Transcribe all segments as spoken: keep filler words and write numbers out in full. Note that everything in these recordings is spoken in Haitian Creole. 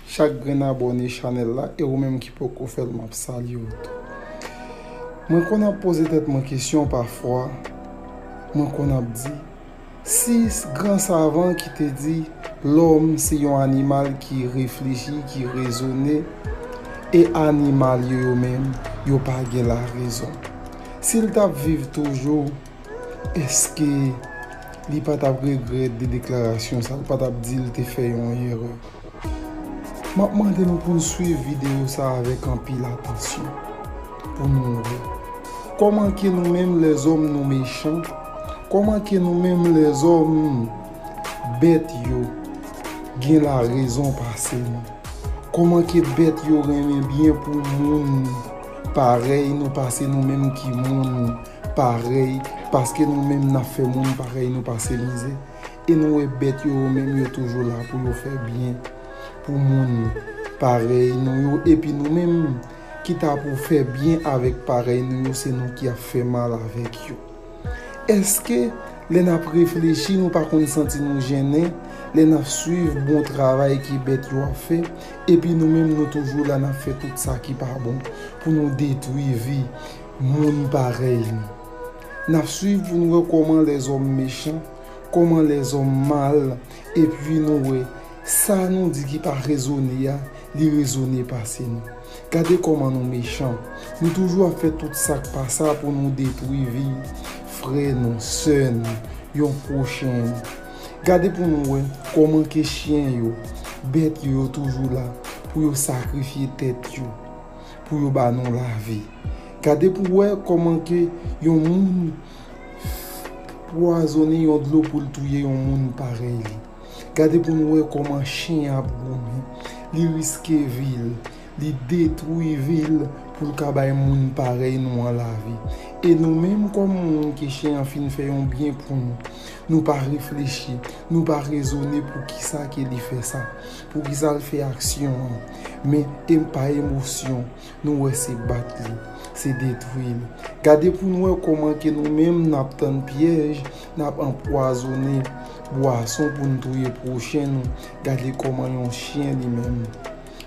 Chak grenn abòne chanèl la, e ou menm ki poko fè l, m ap salye w tou. Mwen konn ap poze tèt mwen kesyon pafwa, mwen konn ap di, si gran savan ki te di lòm se yon animal ki reflechi, ki rezone, e animal yo, yo menm, yo pa gen larezon. Si l t ap viv toujou, èske li pa t ap regrèt de deklarasyon sa, li pa t ap di l te fè yon erè? M ap mande nou pou n swiv videyo sa avèk anpil atansyon, pou nou wè kòman ke nou menm lèzòm nou mechan, kòman ke nou menm lèzòm bèt yo gen larezon pase nou, kòman ke bèt yo renmen byen pou moun parèy nou pase nou menm ki moun parèy, paske nou menm n ap fè moun parèy nou pase mizè. E nou wè bèt yo, yo menm yo toujou la pou yo fè byen pou moun parèy nou yo, epi nou menm ki ta pou fè byen avèk parèy nou yo, se nou ki ap fè mal avèk yo. Èske lè n ap reflechi, nou pa konn santi nou jennen lè n ap swiv bon travay ke bèt yo ap fè, epi nou menm nou toujou la, n ap fè tout sa ki pa bon pou nou detwi vi moun parèy nou? N ap swiv pou nou wè kòman lèzòm mechan, kòman lèzòm mal, epi nou wè sa nou di ki pa rezone a, li rezone pase nou. Gade kòman nou mechan. Nou toujou ap fè tout sa k pa sa pou nou detwi vi frè nou, sè nou, yon pwochen nou. Gade pou nou wè kòman ke chen yo, bèt yo, yo toujou la pou yo sakrifye tèt yo, pou yo ba nou lavi. Gade pou wè kòman ke yon moun pwazonnen yon dlo pou l touye yon moun parèy li. Gade pou nou wè kòman chen ap goumen. Li riske vi l, li detwi vi l pou l ka bay moun parèy nou an lavi. E nou menm kòm moun ke chen an fin fè yon byen pou nou, nou pa reflechi, nou pa rezone pou kisa ke li fè sa, pou kisa l fè aksyon an. Men e pa emosyon, nou wè se bat li, se detwi l. Gade pou nou wè kòman ke nou menm n ap tann pyèj, n ap anpwazonnen bwason pou n touye pwochen nou. Gade kòman yon chen li menm,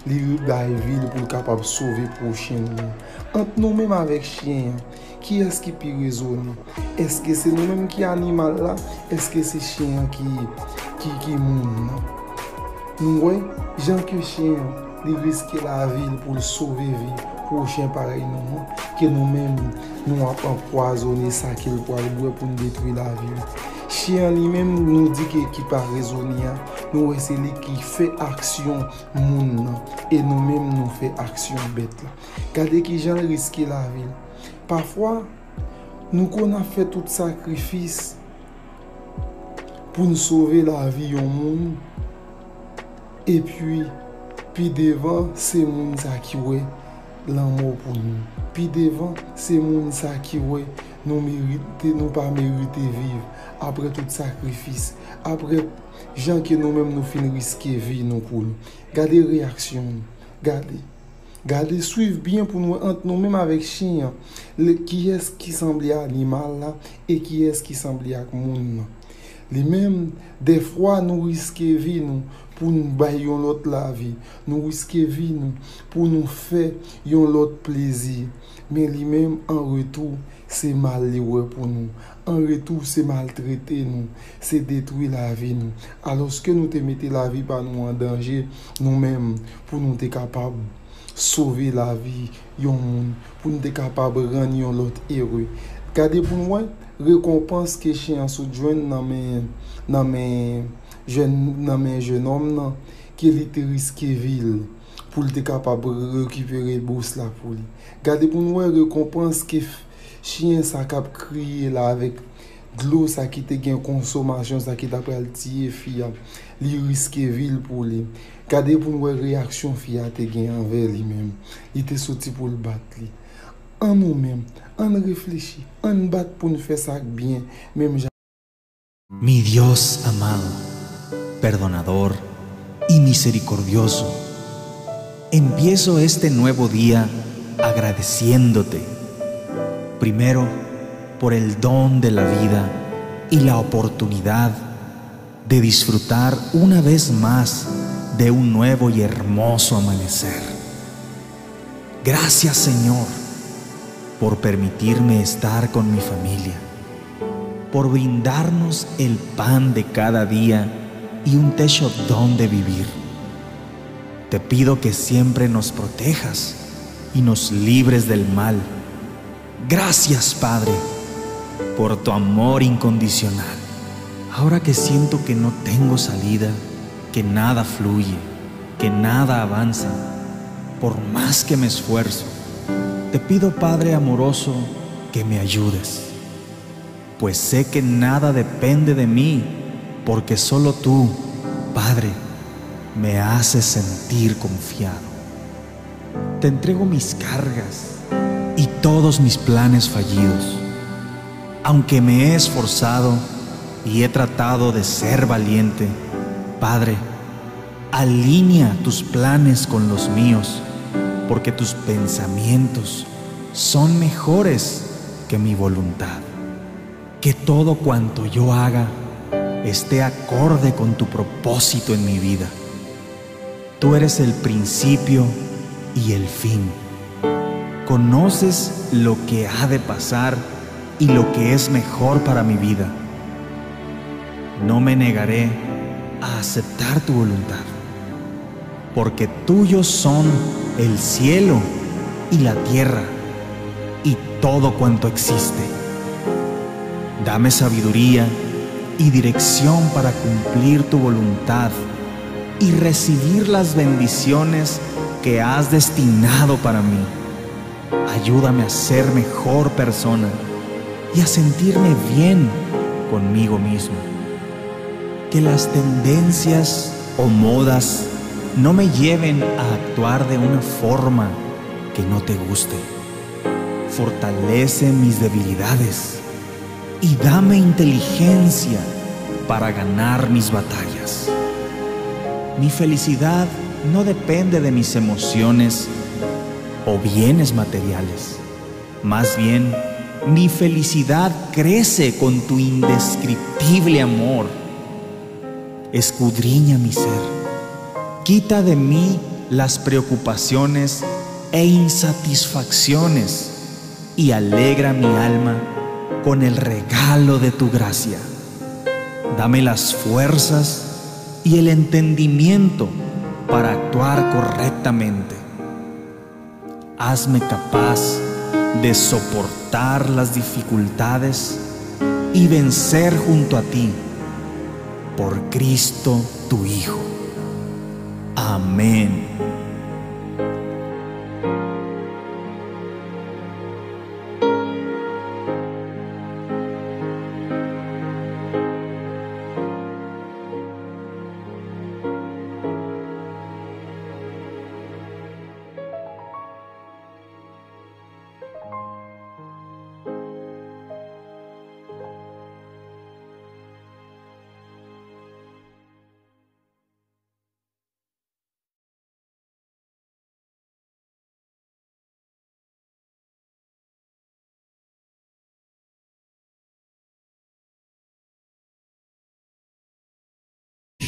li bay vi l pou l kapab sove pwochen li. Ant nou menm avèk chen an, kiyès ki pi rezone? Èske se nou menm ki animal la? Èske se chen an ki, ki, ki moun nan? Nou wè, jan ke chen an, li riske lavi l pou l sove vi pwochen parèy nou an, ke nou menm, nou ap anpwazonnen sa ke l pral bwè pou n detwi lavi l. Chen an li menm, nou di ke ki pa rezone a, nou wè se li ki fè aksyon moun nan, e nou menm nou fè aksyon bèt la. Gade kijan l riske lavi l. Pafwa, nou konn ap fè tout sakrifis pou n sove lavi yon moun, epi pi devan, se moun sa ki wè lanmò pou nou. Pi devan, se moun sa ki wè nou merite, nou pa merite viv, apre tout sakrifis, apre jan ke nou menm nou fin riske vi nou pou li. Gade reyaksyon nou. Gade. Gade, swiv byen pou n wè ant nou menm avèk chen an, le, kiyès ki sanble animal la e kiyès ki sanble ak moun nan. Li menm, dèfwa nou riske vi nou pou n bay yon lòt lavi, nou riske vi nou pou nou fè yon lòt plezi. Men li menm, an retou, se mal li wè pou nou. An retou, se maltrete nou, se detwi lavi nou. Alòske nou te mete lavi pa nou an danje, nou menm, pou nou te kapab sove lavi yon moun, pou nou te kapab rann yon lòt ere. Gade pou n wè rekonpans ke chen an sot jwenn nan men, nan men jèn, nan men jènòm nan, ke li te riske vi l pou l te kapab rekipere bous la pou li. Gade pou n wè rekonpans ke f-, chen sa k ap kriye la avèk dlo sa ki te gen konsomasyon sa ki ta pral tiye fi a, li riske vi l pou li. Gade pou n wè reyaksyon fi a te gen anvè li menm. Li te soti pou l bat li. An nou menm, ann reflechi, ann bat pou n fè sa k byen, menm jan. Mi Dios amado, perdonador y misericordioso, empiezo este nuevo día agradeciéndote, primero, por el don de la vida y la oportunidad de disfrutar una vez más de un nuevo y hermoso amanecer. Gracias, Señor, por permitirme estar con mi familia, por brindarnos el pan de cada día y un techo donde vivir. Te pido que siempre nos protejas y nos libres del mal. Gracias, Padre, por tu amor incondicional. Ahora que siento que no tengo salida, que nada fluye, que nada avanza, por más que me esfuerzo, te pido, Padre amoroso, que me ayudes. Pues sé que nada depende de mí, porque solo tú, Padre, me haces sentir confiado. Te entrego mis cargas y todos mis planes fallidos. Aunque me he esforzado y he tratado de ser valiente, Padre, alinea tus planes con los míos, porque tus pensamientos son mejores que mi voluntad. Que todo cuanto yo haga esté acorde con tu propósito en mi vida. Tú eres el principio y el fin. Conoces lo que ha de pasar y lo que es mejor para mi vida. No me negaré a aceptar tu voluntad, porque tuyos son el cielo y la tierra y todo cuanto existe. Dame sabiduría y dirección para cumplir tu voluntad y recibir las bendiciones que has destinado para mí. Ayúdame a ser mejor persona y a sentirme bien conmigo mismo. Que las tendencias o modas no me lleven a actuar de una forma que no te guste. Fortalece mis debilidades y dame inteligencia para ganar mis batallas. Mi felicidad no depende de mis emociones o bienes materiales. Más bien, mi felicidad crece con tu indescriptible amor. Escudriña mi ser. Quita de mí las preocupaciones e insatisfacciones y alegra mi alma con el regalo de tu gracia. Dame las fuerzas y el entendimiento para actuar correctamente. Hazme capaz de soportar las dificultades y vencer junto a ti, por Cristo tu Hijo. Amén.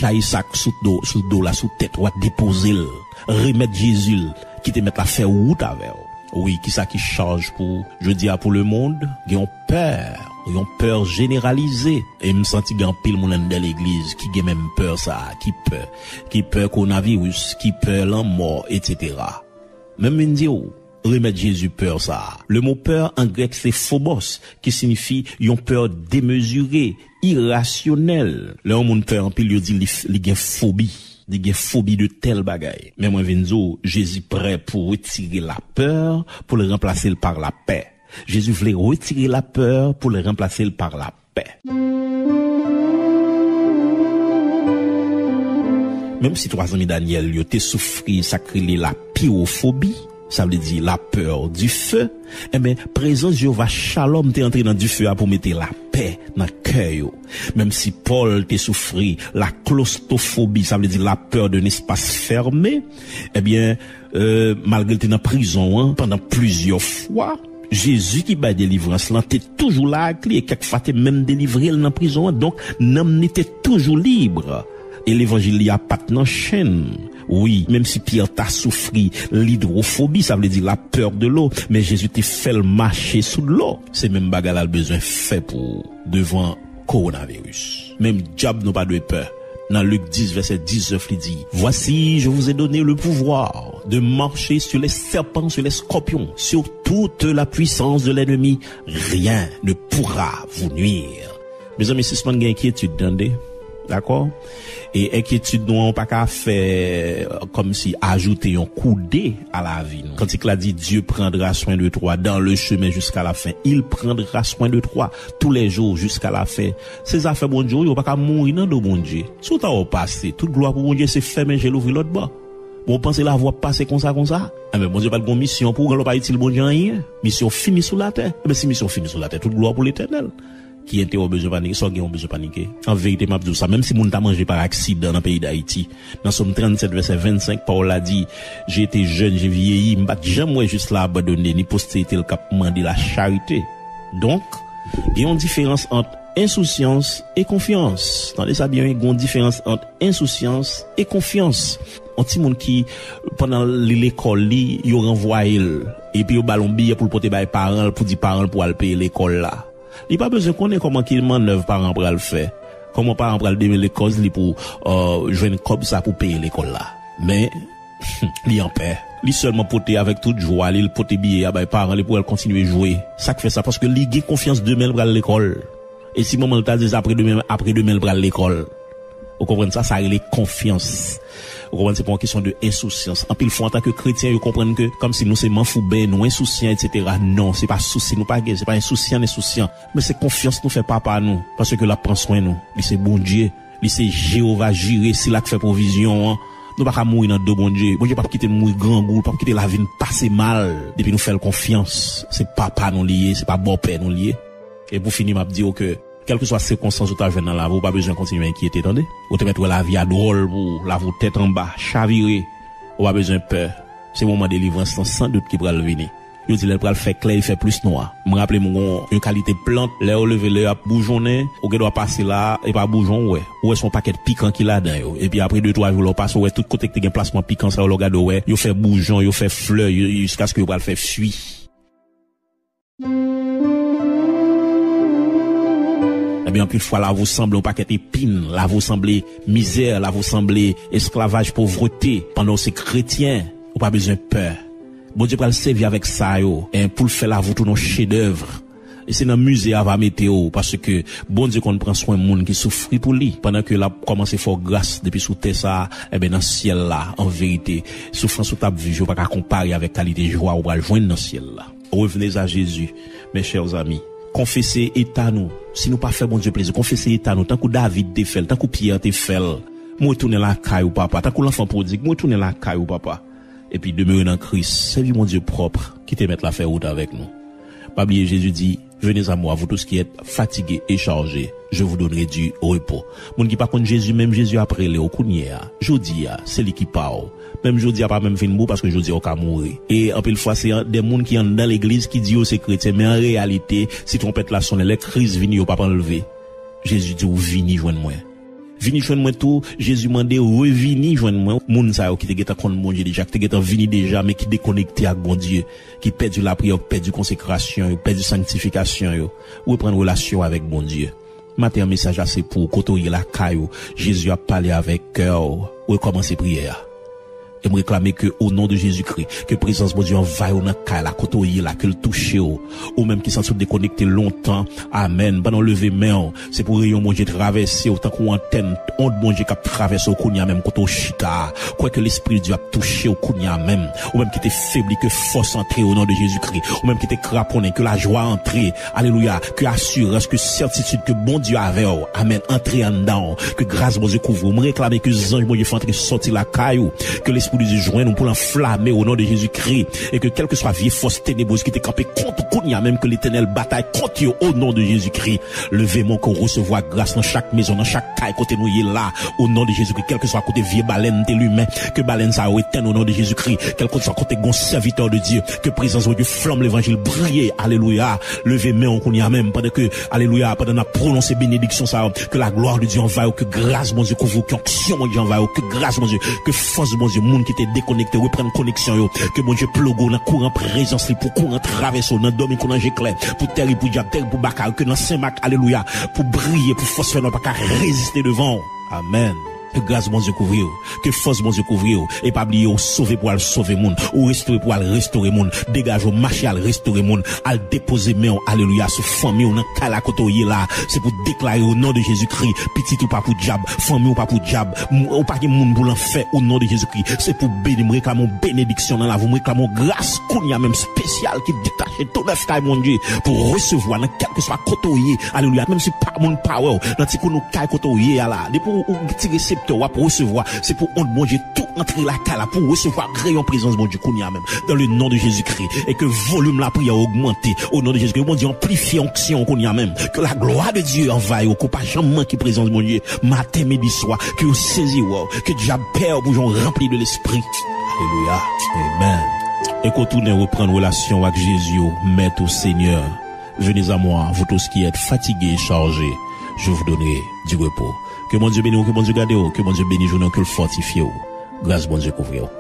Chaje sa k sou do, sou do w la, sou tèt ou a, depoze l. Remèt Jezi l, kite Mèt la fè wout avè w. Wi, kisa ki chaj pou jodi a pou lemonn? Gen yon pè, yon pè jeneralize. E m santi gen anpil moun anndan legliz ki gen menm pè sa a, ki pè, ki pè kowonaviris, ki pè lanmò, etsetera. Men m vin di w, remèt Jezi pè sa a. Le mo pè an grèk se phobos, ki siyifi yon pè demezire, irasyonèl. Lè yon moun pè anpil, yo di li, li gen fobi. Li gen fobi de tèl bagay. Men mwen vin di w, Jezi prè pou retire lapè, pou l ranplase l pa lapè. Jezi vle retire lapè pou l ranplase l pa lapè. Menm si twa zanmi Danyèl yo te soufri sa k rele lapiwofobi, sa vle di la peur du feu, enben, prezans Jewova Shalom te antre nan dife a pou mete lapè nan kè yo. Menm si Pòl te soufri la claustrophobie, sa vle di la peur d'un espace fermé, ebyen, euh, malgre l te nan prizon an pandan plizyè fwa, Jezi ki bay delivrans lan te toujou la ak li e kèk fwa te menm delivre l nan prizon an. Donk, nanm ni te toujou lib. E levanjil li a pa t nan chenn. Wi, menm si Pyè ta soufri lidwofobi, sa vle di la peur de l'eau, men Jezi te fè l mache sou dlo. Se menm bagay la l bezwen fè pou ou devan kowonaviris. Menm dyab nou pa dwe pè. Nan Lik dis, vèsè diznèf, li di, Voici, je vous ai donné le pouvoir de marcher sur les serpents, sur les scorpions, sur toute la puissance de l'ennemi. Rien ne pourra vous nuire. Mezanmi, sispann gen enkyetid, tande. Dakò? E enkyetid nou an, pa ka fè, euh, kòmsi ajoute yon koude a lavi nou. Kantik la di, Dieu prendra soin de toi dans le chemin jusqu'à la fin. Il prendra soin de toi tous les jours jusqu'à la fin. Se zafè Bondye, ou pa ka mouri nan do Bondye. Si w ta wè w pase, tout glwa pou Bondye, se fèmen je l, ouvri lòt bò. Bon, w panse lavi w ap pase konsa, konsa? Enben, Bondye pa t gon misyon pou ou, lè w pa itil Bondye anyen. Misyon fini sou latè. Enben, si misyon fini sou latè, tout glwa pou Letènèl. Ki enterè w bezwen panike? Sa w gen w bezwen panike? An verite, m ap di w sa, menm si moun ta manje pa aksidan nan peyi Dayiti, nan Sòm trannsèt, vèsè vennsenk, pawòl la di, J'ai été jeune, j'ai vieilli, m pa t janm wè jis la abandone, ni posterite l k ap mande lacharite. Donk, gen yon diferans ant ensousyans e konfyans. Tande sa byen, wi, gen yon diferans ant ensousyans e konfyans. Yon timoun ki, pandan li lekòl li, yo ranvwaye l, epi yo ba l yon biyè pou l pote bay paran l, pou di paran l pou al peye lekòl la. Li pa bezwen konnen kòman ki mannèv paran pral fè, kòman paran pral demele kòz li pou, euh, jwenn kòb sa pou peye lekòl la. Men, li an pè. Li sèlman pote avèk tout jwa li, li pote biyè a bay paran li pou al kontinye jwe. Sa k fè sa? Paske li gen konfyans demen l pral lekòl. E si manman l ta di l apre demen, apre demen l pral lekòl. Ou konprann sa? Sa rele konfyans. Ou konprann? Se pa yon kesyon de ensousyans. Anpil fwa, antanke kretyen, yo konprann ke kòmsi nou se manfouben, nou ensousyan, etsetera. Non, se pa sousi nou pa gen, se pa ensousyan, ensousyan. Men se konfyans nou fè Papa nou, paske l ap pran swen nou. Li se Bondye, li se Jewova Jire, sila k fè pwovizyon an. Nou pa ka mouri nan do Bondye. Bondye p ap kite n mouri grangou, l p ap kite lavi n pase mal depi nou fè l konfyans. Se Papa nou li ye, se pa bòpè nou li ye. E pou fini, m ap di w ke, kèlkeswa sikonstans ou ta jwenn nan lavi w, ou pa bezwen kontinye enkyete, tande. Ou te mèt wè lavi a dwòl pou ou, lavi w tèt anba, chavire. Ou pa bezwen pè. Se moman delivrans lan, san dout, ki pral vini. Yo di lè l pral fè klè, li fè plis nwa. M raple m gon yon kalite plant, lè yo leve, lè y ap boujonnen, ou gen dwa pase la, e pa boujon w wè. Ou wè se yon pakèt pikan ki ladan yo. Epi apre de, twa jou, lè w pase, ou wè tout kote ki te gen plasman pikan sa yo, lè w gade, ou wè, yo fè boujon, yo fè flè, yo, jiskaske yo pral fè fwi. Ebyen, anpil fwa, lavi w sanble yon pakèt epin, lavi w sanble mizè, lavi w sanble esklavaj, povrete, pandan w se kretyen, ou pa bezwen pè. Bondye pral sèvi avèk sa yo, en, pou l fè lavi w tounen yon chedèv. E se nan mize a va mete w, paske Bondye konn pran swen moun ki soufri pou li, pandan ke l ap kòmanse fè w gras depi sou tè sa a, enben, nan syèl la, an verite, soufrans ou t ap viv yo pa ka konpare avèk kalite jwa ou pral jwenn nan syèl la. Revenez à Jésus, mes chers amis. Konfese eta nou. Si nou pa fè Bondye plezi, konfese eta nou, tankou David te fè l, tankou Pyè te fè l. M retounen lakay ou, Papa. Tankou lanfan pwodig, m retounen lakay ou, Papa. Epi demere nan Kris. Sèvi Bondye pwòp, kite Mèt la fè wout avèk nou. Pa bliye Jezi di, Venez à moi, vous tous qui êtes fatigués et chargés, je vous donnerai du repos. Moun ki pa konn Jezi, menm Jezi ap rele w kounye a, jodi a, se li ki pa w. Menm jodi a pa menm fin bon, paske jodi a w ka mouri. E anpil fwa, se an, de moun ki anndan legliz ki di yo se kretyen, men an reyalite, si twonpèt la sonnen, lè kriz vini, yo p ap anlve. Jezi di w, vini jwenn mwen. Vini jwenn mwen tou, Jezi mande, revini jwenn mwen. Moun sa yo ki te gentan konn Bondye deja, ki te gentan vini deja, men ki dekonekte ak Bondye, ki pèdi lapriyè, ki pèdi konsekrasyon yo, pèdi sanktifikasyon yo, reprann relasyon avèk Bondye. Maten an, mesaj la se pou ou, kote w ye lakay ou, Jezi ap pale avèk kè w, rekòmanse priyè a. E m reklame ke, o non de Jezikri, ke prezans Bondye anvayi w nan kay la, kote w ye la, ke l touche w. Ou menm ki santi w dekonekte lontan, amèn. Pandan w leve men w, se pou reyon Bondye travèse w tankou antèn, ond Bondye k ap travèse w kounye a menm kote w chita a. Kwè ke Lespri Dye ap touche w kounye a menm. Ou menm ki te febli, ke fòs antre o non de Jezikri. Ou menm ki te kraponnen, ke lajwa antre. Alelouya. Ke asirans, ke sètitid ke Bondye avè w. Amèn. Antre anndan w. Ke gras Bondye kouvri w. M reklame ke zanj Bondye fè antre sòti lakay ou. Ke Lespri Espri de Dye jwenn ou pou l anflame o non de Jezikri. E ke kèlkeswa vye fòs tenebrez ki te kanpe kont ou kounye a menm, ke Letènèl batay kont yo o non de Jezikri. Leve men w ke w resevwa gras nan chak mezon, nan chak kay kote nou ye la, o non de Jezikri. Kèlkeswa kote vye balèn te limen, ke balèn sa yo etèn o non de Jezikri. Kèlkeswa kote gon sèvitè de Dye, ke prezans Bondye, flanm levanjil briye, alelouya. Leve men w kounye a menm, pandan ke, alelouya, pandan n ap pwononse benediksyon sa yo, ke la glwa de Dye anvayi w, ke gras Bondye kouvri w, ke onksyon Bondye anvayi w, ke gras Bondye, ke fòs Bondye, moun ki te dekonekte, reprann koneksyon yo, ke Bondye ploge w nan kouran prezans li, pou kouran travèse w, nan dòmi kou nan je klè, pou tèri, pou dyab, tèri, pou baka yo, ke nan Sen Mak, alelouya, pou briye, pou fòs fènwa pa ka reziste devan w. Amèn. Ke gras Bondye kouvri w. Ke fòs Bondye kouvri w. E pa bliye, ou sove pou al sove moun. Ou restore pou al restore moun. Degaje w, mache al restore moun. Al depoze men w, alelouya, sou fanmi w nan kay la kote w ye la. Se pou deklare o non de Jezikri. Pitit ou pa pou dyab. Fanmi w pa pou dyab. M- Ou pa gen moun pou lanfè o non de Jezikri. Se pou beni. M reklame yon benediksyon nan lavi w. M reklame yon gras kounye a menm espesyal ki detache tou nèf kay Bondye pou resevwa nan kèlkeswa kote w ye. Alelouya. Menm si pa moun pa wè w, nan ti kou nou kay kote w ye a la. Depi w, w ti reseptè, w ap resevwa. Se pou ond Bondye tou antre lakay la, pou w resevwa reyon prezans Bondye kounye a menm. Dans le nom de Jésus-Christ. E ke volim lapriyè ogmante. O non de Jezikri, Bondye anplifye onksyon w kounye a menm. Ke la glwa de Dye anvayi w, ke w pa janm manke prezans Bondye. Maten, midi, swa, ke yo sezi wè w. Ke dyab pè w pou jan w ranpli de Lespri. Alelouya. Amen. E ke w tounen reprann relasyon w ak Jezi w, Mèt ou Senyè. Venez à moi, vous tous qui êtes fatigués et chargés, je vous donnerai du repos. Ke Bondye beni w, ke Bondye gade w, ke Bondye beni jounen w, ke l fòtifye w. Gras Bondye kouvri w.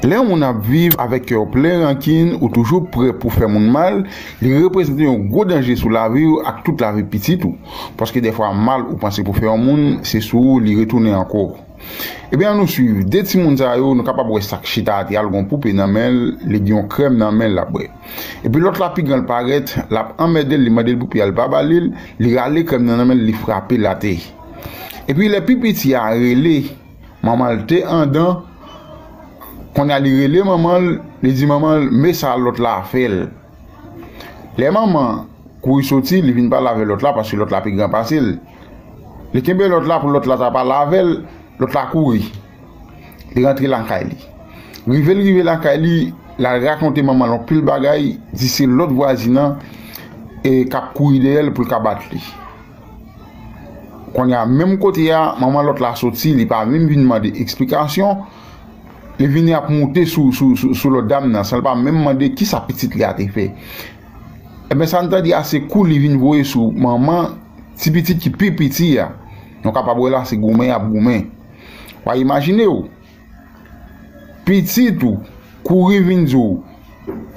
Lè yon moun ap viv avèk kè w plen rankin ou toujou prè pou fè moun mal, li reprezante yon gwo danje sou lavi w ak tout lavi pitit ou. Paske dèfwa mal ou panse pou fè yon moun, se sou ou li retounen ankò. Ebyen, ann nou swiv de timoun sa yo, nou kapab wè sa k chita a te al gon poupe nan men l, li gen yon krèm nan men l l ap bwè. Epi lòt la pi gran l parèt, l ap anmède l, li mande l pou pye a, li pa ba li l, li rale krèm nan nan men l, li frape l atè. Epi lè pi piti a rele, manman l te andan, kounye a li rele manman l, li di manman l, men sa lòt la fè l. Lè manman kouri soti, li vin pale avè lòt la, paske lòt la pi gran pase l. Li kenbe lòt la pou lòt la ta pale avè l, lòt la kouri. Li rantre lakay li. Rive l rive lakay li, l al rakonte manman l anpil bagay, di se lòt vwazin nan e k ap kouri dèyè l pou l ka bat li. Kounye a, menm kote a, manman lòt la soti, li pa menm vin mande eksplikasyon, li vini ap moute sou, sou, sou, sou lòt dam nan, san l pa menm mande kisa pitit li a te fè. Ebyen, sa n tande a, se kou li vin voye sou manman ti pitit ki pi piti a. Nou kapab wè la, se goumen y ap goumen. W a imajine w, pitit ou kouri vin di w,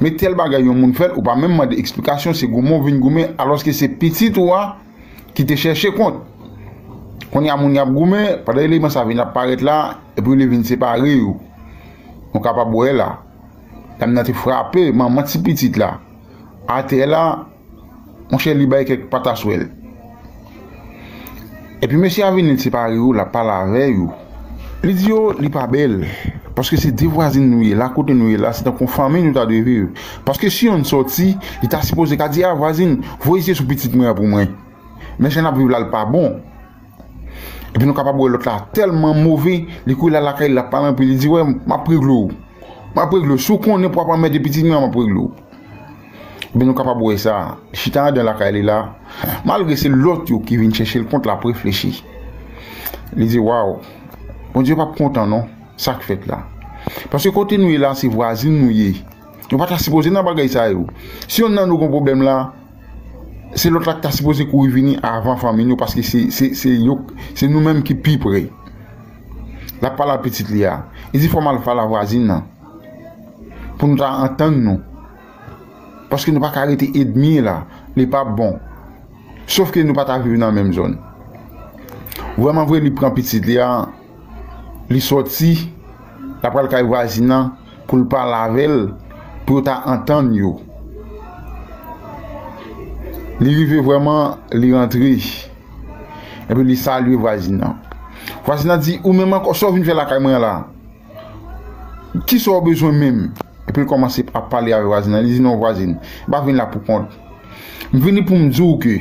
men tèl bagay yon moun fè l, ou pa menm mande eksplikasyon, se goumen w vin goumen, alòske se pitit ou a ki te chèche kont. Kounye a moun y ap goumen, pandan eleman sa vin ap parèt la, epi li vin separe yo. Nou kapab wè la, dam nan te frape manman ti pitit la atè la, monchè, li bay kèk pataswèl. Epi mesye a vini, li separe yo, l ap pale avè yo. Li di yo, li pa bèl. Paske se de vwazin nou ye la, kote nou ye la, se tankou yon fanmi nou ta dwe viv. Paske si yonn sòti, li ta sipoze ka di, a, vwazin, voye je sou pitit mwen an pou mwen. Men jan n ap viv la, l pa bon. Epi nou kapab wè lòt la tèlman move, li kouri l al lakay li, l ap pale anpil, li di, wè, m ap regle w. M ap regle w. Si w konnen pou w ap anmède pitit mwen an, m ap regle w. Ebyen, nou kapab wè sa. Li chita anndan lakay li la. Malgre se lòt yo ki vin chèche l kont, l ap reflechi. Li di, waw, Bondye p ap kontan non, sa k fèt la. Paske kote nou ye la, se vwazin nou ye. Nou pa ta sipoze nan bagay sa yo. Si yonn nan nou gon pwoblèm la, se lòt la ki ta sipoze kouri vini avan fanmi nou, paske se, se, se yo, se nou menm ki pi pre. L ap pale a pitit li a. Li di, fò m al pale a vwazin nan. Pou nou ta antann nou. Paske nou pa ka rete edmi la. Li p ap bon. Sof ke nou pa ta viv nan menm zòn. Vrèman vre, li pran pitit li a, li sòti, l ap pral kay vwazin nan, pou l pale avè l, pou yo ta antann yo. Li rive vrèman, li rantre. Epi li salye vwazin nan. Vwazin nan di, "Ou menm ankò, sa w vin fè lakay mwen an la? Kisa w bezwen menm?" Epi l kòmanse ap pale avè vwazin nan. Li di, "Non, vwazin, m pa vin la pou kont. M vini pou m di w ke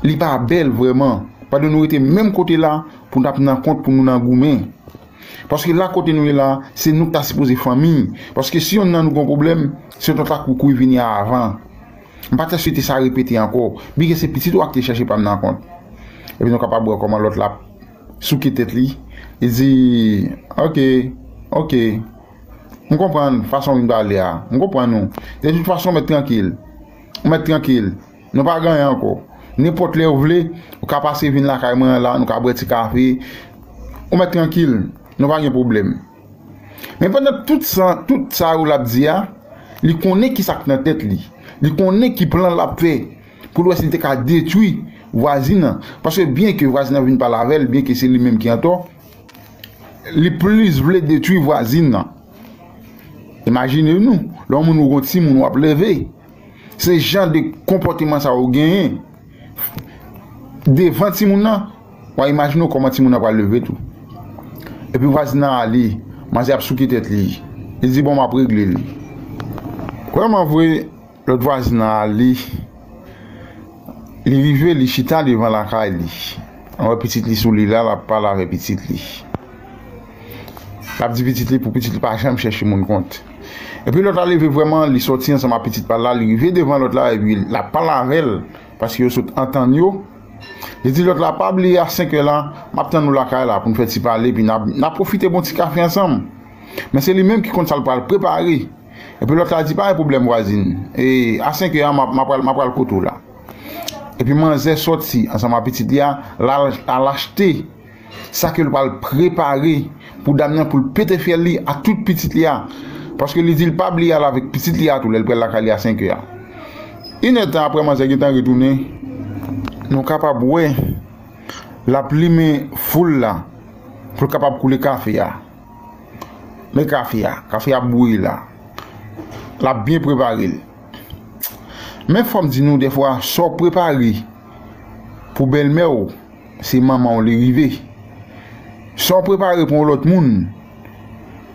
li pa bèl vrèman. Pandan nou rete menm kote la, pou n ap nan kont, pou nou nan goumen. Paske la kote nou ye la, se nou k ta sipoze fanmi. Paske si yonn nan nou gon pwoblèm, se yon ta kouri vini avan. M pa ta swete sa repete ankò. Byen ke se pitit ou a ki te chèche pa m nan kont." Epi nou kapab wè kòman lòt la souke tèt li. Li di, "Ok, ok. M konprann fason w vin pale a. M konprann ou. De tout fason, ou mèt trankil. Ou mèt trankil. Nou pa gen anyen ankò. Nenpòt lè ou vle, ou ka pase vin lakay mwen an la, nou ka bwè ti kafe. Ou mèt trankil. Nou pa gen pwoblèm." Men pandan tout sa, tout sa yo l ap di a, li konnen ki sa k nan tèt li. Li konnen ki plan l ap fè pou l wè si l te ka detwi vwazin nan. Paske byen ke vwazin nan vin pale avè l, byen ke se li menm ki antò, li plis vle detwi vwazin nan. Imajine nou, lè yon moun ou gon timoun w ap leve, se jan de konpòteman sa yo genyen devan timoun nan, w a imajine w kòman timoun nan pral leve tou. Epi vwazin nan ale, manzè ap souke tèt li. Li di, "Bon, m ap regle li." Vrèman vre, lòt vwazin nan ale, li rive, li chita devan lakay li. Anwè pitit li sou li la, l ap pale avè pitit li. L ap di pitit li pou pitit li pa janm chèche moun kont. Epi lòt la leve vrèman, li sòti ansanm ak pitit pa l la, li rive devan lòt la, epi l ap pale avè l, paske yo sot antann yo. Li di lòt la, "Pa bliye a senk è la, m ap tann ou lakay la pou n fè ti pale, epi n a, n a pwofite bon ti kafe ansanm." Men se li menm ki konn sa l pral prepare. Epi lòt la di, "Pa gen pwoblèm, vwazin. E a senk è a, m ap, m ap pral, m ap pral kote w la." Epi manzè sòti ansanm ak pitit li a, l al, al achte sa ke l pral prepare pou dam nan, pou l pete fyèl li ak tout pitit li a. Paske li di l pa bliye al avèk pitit li a tou lè l pral lakay li a senk è a. Inèdtan apre manzè gentan retounen, nou kapab wè l ap limen foul la pou l kapab koule kafe a. Men kafe a, kafe a ap bouyi la. L ap byen prepare l. Men fò m di nou, dèfwa, sa w prepare pou bèlmè w, se manman w li rive. Sa w prepare pou yon lòt moun,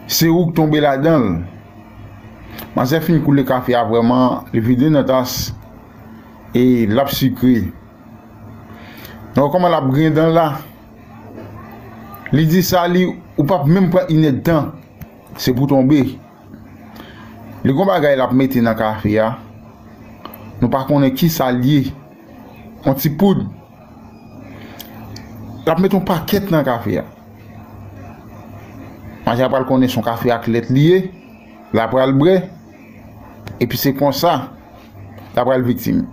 se ou k tonbe ladan l. Manzè fin koule kafe a vrèman, li vide nan tas e l ap sikre. Donk, kòman l ap griyen dan l la? Li di sa, li, ou p ap menm pran inèdtan, se pou tonbe. Li gon bagay l ap mete nan kafe a, nou pa konnen ki sa l ye. Yon ti poud. L ap mete yon pakèt nan kafe a. Manzè a pral konnen se yon kafe ak lèt li ye, l a pral bwè, epi se konsa l a pral viktim.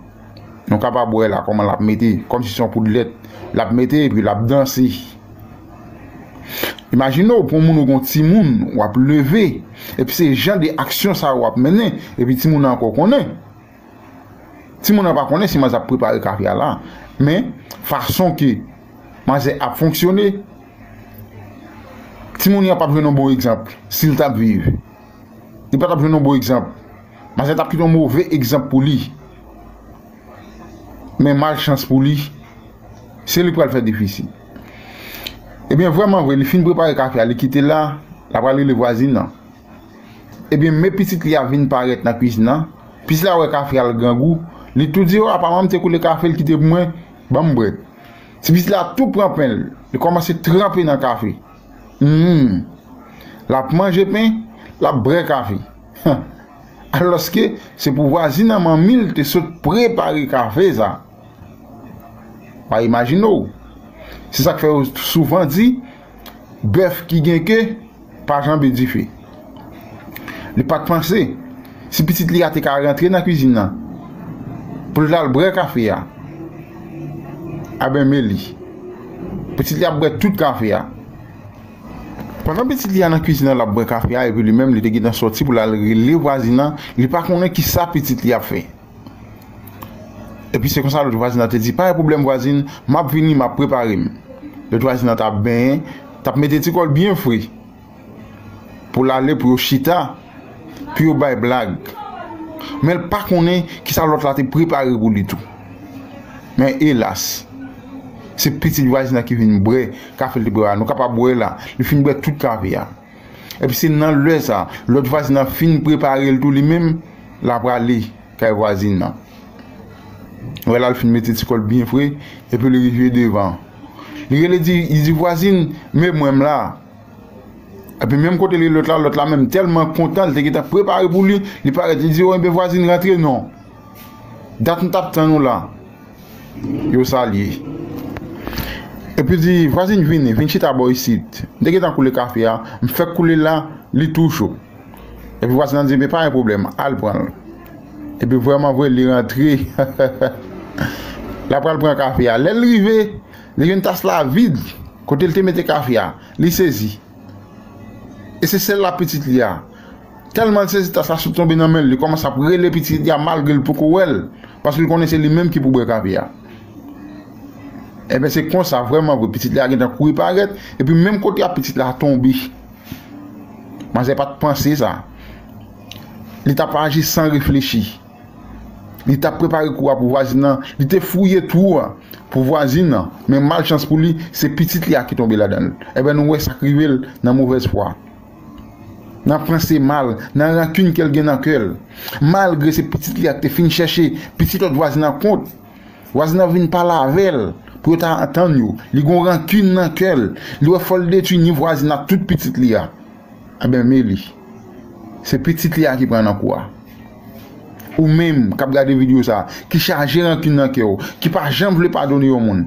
Nou kapab wè la kòman l ap mete, kòmsi se yon poud lèt l ap mete, epi l ap danse. Imajine w, pou yon moun ou gon timoun, w ap leve, epi se jan de aksyon sa yo w ap mennen, epi timoun nan ankò konnen. Timoun nan pa konnen si manzè ap prepare kafe a la, men fason ke manzè ap fonksyone, timoun nan p ap jwenn yon bon egzanp si l t ap viv. Li pa t ap jwenn yon bon egzanp. Manzè t ap kite yon move egzanp pou li. Men malchans pou li, se li k pral fè defisi. Ebyen, vrèman vre, li fin prepare kafe a, li kite l la, l ap al rele vwazin nan. Ebyen, men pitit li a vin parèt nan kwizin nan. Pitit la wè kafe a l grangou. Li tou di, "O, apa manman m te koule kafe, l kite pou mwen, ban m bwè." Ti pitit la tou pran pen l, li kòmanse tranpe nan kafe. Hmm. L ap manje pen, l ap bwè kafe. Alòske se pou vwazin nan manmi l te sot prepare kafe sa. W a imajine w. Se sa k fè yo souvan di, bèf ki gen ke pa janbe dife. Li pa t panse si pitit li a te ka rantre nan kwizin nan pou l t al bwè kafe a. Aben, men li. Pitit li ap bwè tout kafe a. Pandan pitit li a nan kwizin nan, l ap bwè kafe a, epi li menm, li te gentan sòti pou l al rele vwazin nan, li pa konnen ki sa pitit li ap fè. Epi se konsa lòt vwazin nan te di, "Pa gen pwoblèm vwazin, m ap vini, m ap prepare m." Lòt vwazin nan t ap benyen, t ap mete ti kò l byen fre. pou l ale, pou yo chita, pou yo bay blag. Men l pa konnen kisa lòt la te prepare pou li tou. Men elas, se pitit vwazin nan ki vin bwè kafe l te prepare. Nou kapab wè la, li fin bwè tout kafe a. Epi se nan lè sa, lòt vwazin nan fin prepare l tou li menm, l ap prale kay vwazin nan. Wè la, l fin mete ti kò l byen fre, epi li rive devan. Li rele di, li di, "Vwazin, men mwen m la." Epi menm kote li lòt la, lòt la menm tèlman kontan, li te gentan prepare pou li, li parèt, li di, "O, enben vwazin, rantre non. Dat m t ap tann ou la." Yo salye. Epi di, "Vwazin, vini, vin chita bò isit. M te gentan koule kafe a, m fèk koule l la, li tou cho." Epi vwazin nan di, "Men pa gen pwoblèm, al pran l." Epi vrèman vre, li rantre. L ap pral pran kafe a. Lè l rive, li jwenn tas la vid. Kote l te mete kafe a, li sezi. E se sèl la pitit li a. Tèlman l sezi, tas la sot tonbe nan men l, li kòmanse ap rele pitit li a malgre l poko wè l, paske l konnen se li menm ki pou bwè kafe a. Ebyen, se konsa, vrèman vre, pitit li a gentan kouri parèt, epi menm kote a pitit la tonbe. Manzè pa t panse sa. Li t ap aji san reflechi. Li t ap prepare kou a pou vwazin nan. Li te fouye twou a pou vwazin nan. Men malchans pou li, se pitit li a ki tonbe ladan l. Ebyen, nou wè sa k rive l nan movèz fwa. Nan panse mal, nan rankin ke l gen nan kè l. Malgre se pitit li a ki te fin chèche pitit lòt vwazin nan kont, vwazin nan vin pale avè l pou yo ta antann yo. Li gon rankin nan kè l. Li wè fò l detwi ni vwazin nan tout pitit li a. Ebyen, men li. Se pitit li a ki pran nan kou a. Ou menm k ap gade videyo sa, ki chaje rankin nan kè w, ki pa janm vle padone yon moun,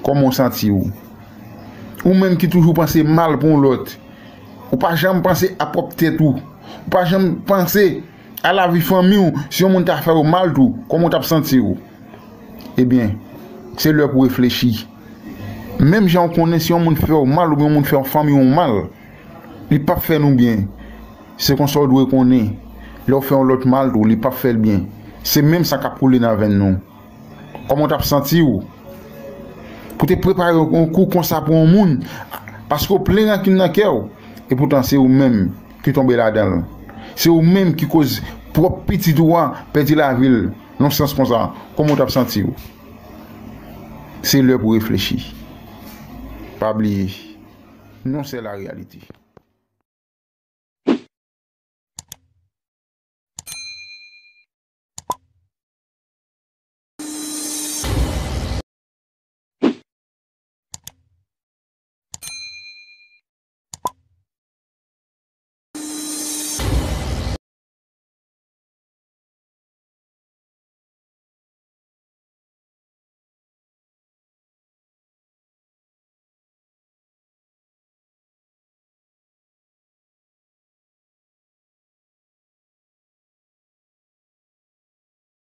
kòman w santi w? Ou menm ki toujou panse mal pou yon lòt, ou pa janm panse a pwòp tèt ou, ou pa janm panse a lavi fanmi w, si yon moun ta fè w mal tou, kòman w t ap santi w? Ebyen, se lè pou w reflechi. Menm jan w konnen si yon moun fè w mal oubyen yon moun fè yon fanmi w mal, li p ap fè nou byen. Se konsa w dwe konnen. Lè w fè yon lòt mal tou, li p ap fè l byen. Se menm sa k ap koule nan venn nou. Kòman w t ap santi w? Pou te prepare yon kou konsa pou yon moun, paske w plen rankin nan kè w, epoutan se ou menm ki tonbe ladan l. Se ou menm ki koz pwòp pitit ou a pèdi lavi l, nan sans konsa, kòman w t ap santi w? Se lè pou reflechi. Pa bliye, non sè la reyalite.